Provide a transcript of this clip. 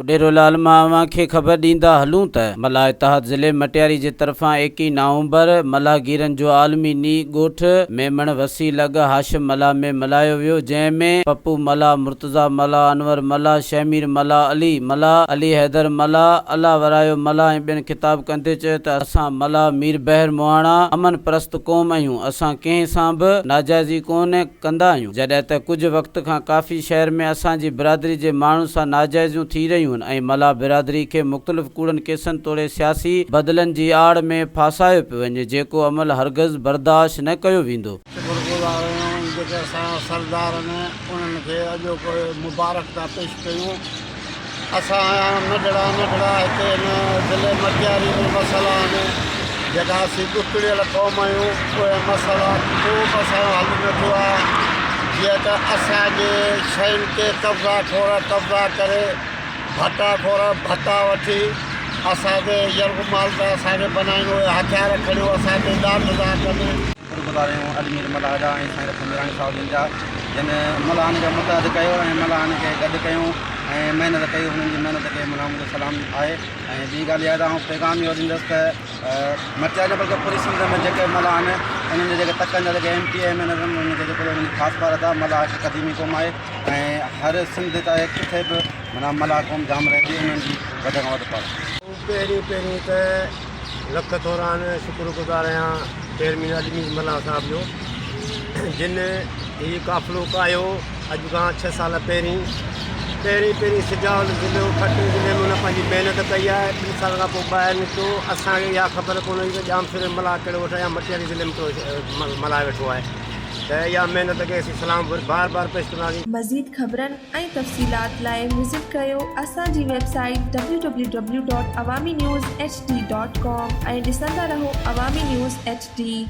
اڏيرو لال مان اوهان کي خبر ڏيندا هلون ته ملاح اتحاد ضلعي مٽياري جي طرفان ايڪيهه نومبر ملاحگيرن جو عالمي ڏينهن ڳوٺ ميمڻ وسي لڳ هاشم ملاح ۾ ملهايو ويو جنهن ۾ پپو ملاح، مرتضيٰ ملاح، انور ملاح، شهمير ملاح، علي ملاح، علي حيدر ملاح، الله ورايو ملاح ۽ ٻين خطاب ڪندي چيو ته اسان ملاح ميربحر مهاڻا امن پرست قوم آهيون اسان ڪنهن سان به ناجائزي ڪونه ڪندا آهيون. جڏهن ته ڪجهه وقت کان ڪافي شهر ۾ اسان جي برادري جي ماڻهن سان ناجائزيون ٿي رهيون آهن ۽ ملاح برادري کي مختلف ڪوڙن ڪيسن توڙي سياسي بدلن جي آڙ ۾ ڦاسايو پيو وڃي جيڪو عمل هرگز برداشت نه ڪيو ويندو. شڪر گذار آهيون جيڪي اسان جا سردار آهن انهن کي اڄوڪو مبارڪ ٿا پيش ڪيون. اسان آيا آهيون ننڍڙا ننڍڙا هتي هن ضلعي مٽياري ۾ مسئلا آهن جيڪا اسين ڏتڙيل قوم آهيون اهي مسئلا ڪو به اسان جو حل نه ٿيو آهي جيئن ته اسان جي شين تي قبضا خور قبضا ڪري ڀتا خور ڀتا وٺي اسان تي يرغمال ٿا اسان کي بنائين اهي هٿيار کڻيو اسان تي ڏاڍ ٿا ڪن. شڪر گذار آهيون علي مير ملاح جا ۽ سائين رسول ميراڻي صاحب جن جا جن ملاحن کي متحد ڪيو ۽ ملاحن کي گڏ ڪيو ۽ محنت ڪئي هنن جي محنت کي معنيٰ منهنجو سلام آهي ۽ ٻي ڳالهه اها آهي ته آئون پيغام اهو ڏيندس ته مٽياري نه بلڪه پوري سنڌ ۾ جيڪي ملاح آهن انهن جي جيڪي تڪن جا جيڪي ايم پي ايم اين آهن انهن کي جيڪو انهن جي خاص پارت آهي ملاح هڪ قديمي قوم آهي ۽ هر سنڌ چاهي ڪٿي به معنيٰ ملاح قوم جام رهي ٿي انهن جي وڌ کان وڌ پارت. پهرين پهرين ته لک ٿورا آهن شڪر گذار آهيان چيئرمين علي ملاح صاحب جو جن هي قافلو ڪاهيو اڄ کان ڇهه سال پهرين پهرين پهرين سجاول ضلعو ٺٽي ضلعي ۾ هن پنهنجي محنت ڪئي آهي ٻن سالن کان پوء ٻاهر نڪتو اسان کي اها خبر ڪونه هئي ته ڄام شوري ملاح ڪهڙو ويٺو آهي يا مٽياري ضلعي ۾ ڪهڙو ملاح ويٺو آهي ته اها محنت کي اسين سلام بار بار پيش ڪنداسين. مزيد خبرن ۽ تفصيلات لاء وزٽ ڪريو اسان جي website W W W dot Awami news H D dot com ۽ ڏسندا رهو عوامي نيوز ايڇ ڊي.